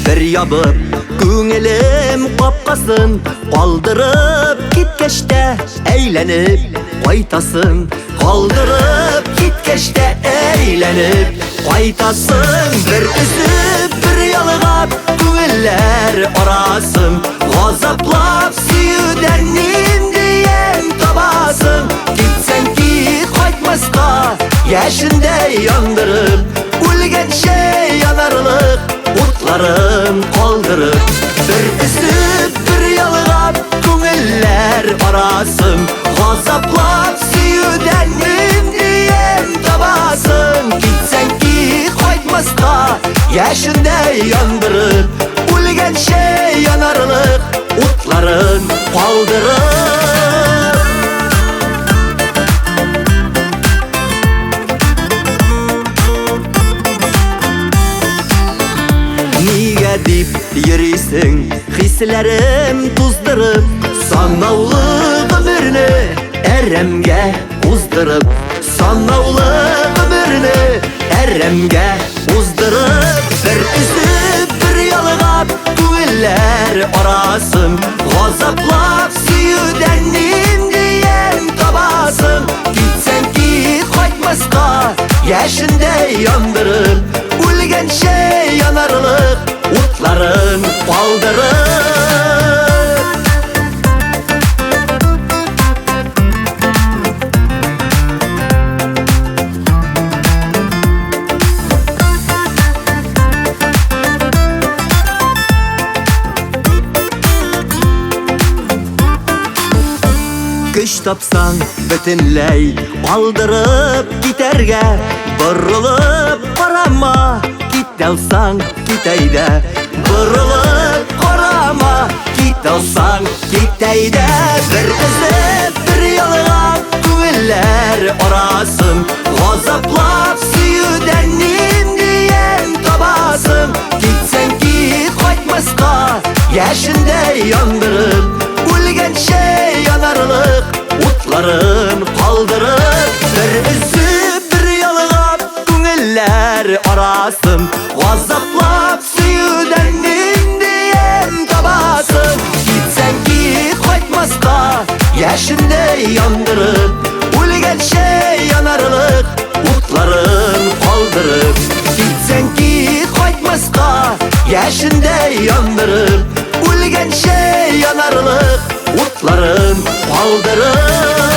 Бер ябып күңелем капкасын, калдырып киткәч тә әйләнеп кайтасың. Калдырып киткәч тә әйләнеп кайтасың. Бер өзеп, бер ялгап күңелләр арасын, газаплап сөюдән нинди ямь табасың? Китсәң кит, кайтмаска, яшендәй яндырып, үлгәнчә янарлык утларын калдырып. Бер өзеп, бер ялгап күңелләр арасын, газаплап сөюдән нинди ямь табасың? Китсәң кит, кайтмаска, яшендәй яндырып, үлгәнчә янарлык утларын калдырып. Нигә дип йөрисең, хисләрем туздырып, санаулы гомерне әрәмгә уздырып, санаулы гомерне әрәмгә уздырып. Бер өзеп, бер ялгап күңелләр арасын, газаплап сөюдән нинди ямь табасың? Китсәң кит, кайтмаска, яшендәй яндырып, үлгәнчә янарлык утларын калдырып. Көч тапсаң бөтенләй калдырып китәргә, борылып карама, кит алсаң кит әйдә. Борылып карама, кит алсаң кит әйдә. Бер өзеп, бер ялгап күңелләр арасын, газаплап сөюдән нинди ямь табасың? Китсәң кит, кайтмаска, яшендәй яндырып, үлгәнчә янарлык утларын калдырып. Бер өзеп, бер ялгап күңелләр арасын, газаплап сөюдән нинди ямь табасың? Китсәң кит, кайтмаска, яшендәй яндырып, үлгәнчә янарлык утларын калдырып. Китсәң кит, кайтмаска, яшендәй яндырып, үлгәнчә янарлык утларын калдырып.